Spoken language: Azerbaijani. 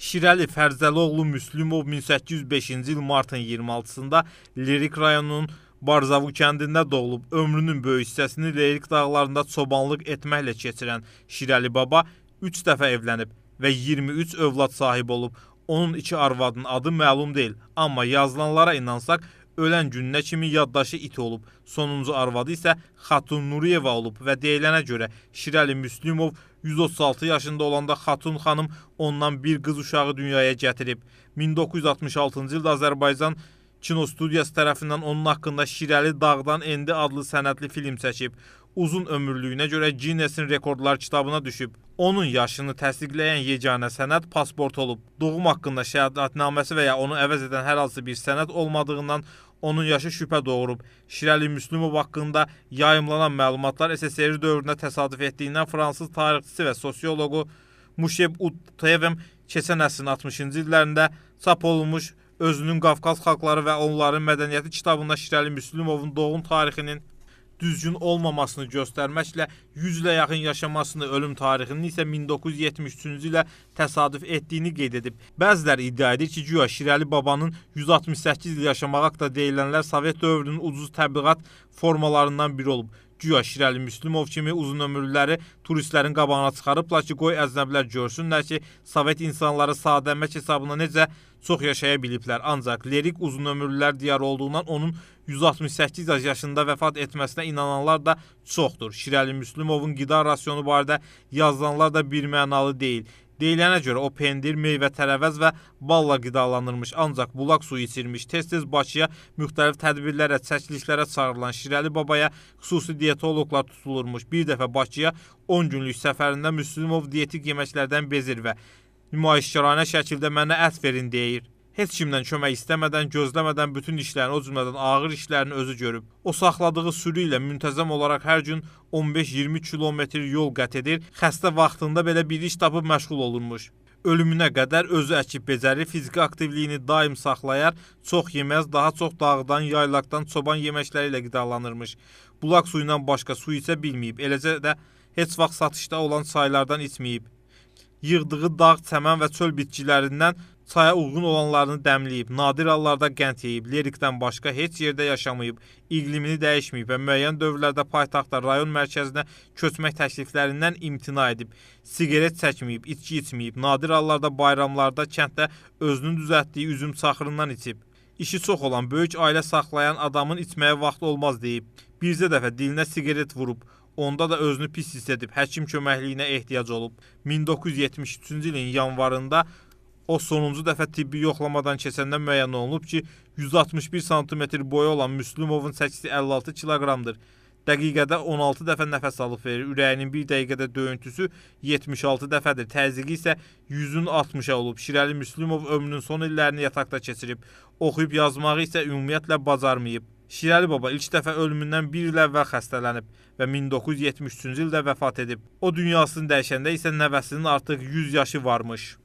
Şirəli Fərzəlioğlu Müslümov 1805-ci il martın 26-sında Lerik rayonunun Barzavu kəndində doğulub. Ömrünün böyük hissəsini Lerik dağlarında çobanlıq etməklə keçirən Şirəli baba 3 dəfə evlənib və 23 övlad sahibi olub. Onun iki arvadının adı məlum deyil, amma yazılanlara inansaq, ölən gününə kimi yaddaşı iti olub. Sonuncu arvadı isə Xatun Nuriyeva olub və deyilənə görə Şirəli Müslümov 136 yaşında olanda Xatun xanım ondan bir qız uşağı dünyaya gətirib. 1966-cı ildə Azərbaycan Kino studiyası tərəfindən onun haqqında Şirəli Dağdan Endi adlı sənədli film çəkib. Uzun ömürlüyünə görə Guinness-in rekordlar kitabına düşüb. Onun yaşını təsdiqləyən yeganə sənəd pasport olub. Doğum haqqında şəhadətnaməsi və ya onu əvəz edən hər hansı bir sənəd olmadığından onun yaşı şübhə doğurub. Şirəli Müslümov haqqında yayımlanan məlumatlar SSR dövründə təsadüf etdiyindən fransız tarixçisi və sosioloqu Muşeb Utevem keçən əsrin 60-cı illərində çap olunmuş özünün Qafqaz xalqları və onların mədəniyyəti kitabında Şirəli Müslümovun doğum tarixinin düzgün olmamasını göstərməklə 100 ilə yaxın yaşamasını, ölüm tarixinin isə 1973-cü ilə təsadüf etdiyini qeyd edib. Bəziləri iddia edir ki, güya Şirəli babanın 168 il yaşamaq haqqında deyilənlər Sovet dövrünün ucuz təbliğat formalarından biri olub. Güya Şirəli Müslümov kimi uzunömürlüləri turistlərin qabağına çıxarıblar ki, qoy əcnəbilər görsünlər ki, Sovet insanları sadə əmək hesabına necə çox yaşaya biliblər. Ancaq Lerik uzunömürlülər diyarı olduğundan onun 168 yaşında vəfat etməsinə inananlar da çoxdur. Şirəli Müslümovun qida rasionu barədə yazılanlar da bir mənalı deyil. Deyilənə görə o pendir, meyvə, tərəvəz və balla qidalanırmış, ancaq bulaq suyu içirmiş. Tez-tez Bakıya müxtəlif tədbirlərə, çəkilişlərə çağırılan Şirəli babaya xüsusi diyetoloqlar tutulurmuş. Bir dəfə Bakıya 10 günlük səfərində Müslümov dietik yeməklərdən bezir və nümayişkaranə şəkildə mənə ət verin deyir. Heç kimdən kömək istəmədən, gözləmədən bütün işlərini, o cümlədən ağır işlərini özü görüb. O saxladığı sürü ilə müntəzəm olaraq hər gün 15-20 kilometr yol qət edir, xəstə vaxtında belə bir iş tapıb məşğul olurmuş. Ölümünə qədər özü əkib becərir, fiziki aktivliyini daim saxlayar, çox yeməz, daha çox dağdan, yaylaqdan, çoban yeməkləri ilə qidalanırmış. Bulaq suyundan başqa su içə bilməyib, eləcə də heç vaxt satışda olan çaylardan içməyib. Yığdığı dağ, çəmən və çöl bitkilərindən çaya uyğun olanlarını dəmləyib, nadir hallarda qənd yeyib, Lerikdən başqa heç yerdə yaşamayıb, iqlimini dəyişməyib və müəyyən dövrlərdə paytaxtda rayon mərkəzinə köçmək təkliflərindən imtina edib, siqaret çəkməyib, içki içməyib, nadir hallarda bayramlarda kənddə özünün düzəltdiyi üzüm çaxırından içib. İşi çox olan, böyük ailə saxlayan adamın içməyə vaxtı olmaz deyib. Bircə dəfə dilinə siqaret vurub, onda da özünü pis hiss edib, həkim köməkliyinə ehtiyac olub. 1973-cü ilin yanvarında o sonuncu dəfə tibbi yoxlamadan keçəndə müəyyən olunub ki, 161 sm boyu olan Müslümovun çəkisi 56 kiloqramdır. Dəqiqədə 16 dəfə nəfəs alıb verir. Ürəyinin bir dəqiqədə döyüntüsü 76 dəfədir. Təzyiqi isə 100-ün 60-a olub. Şirəli Müslümov ömrünün son illərini yataqda keçirib. Oxuyub yazmağı isə ümumiyyətlə bacarmayıb. Şirəli baba ilk dəfə ölümündən bir il əvvəl xəstələnib və 1973-cü ildə vəfat edib. O dünyasını dəyişəndə isə nəvəsinin artıq 100 yaşı varmış.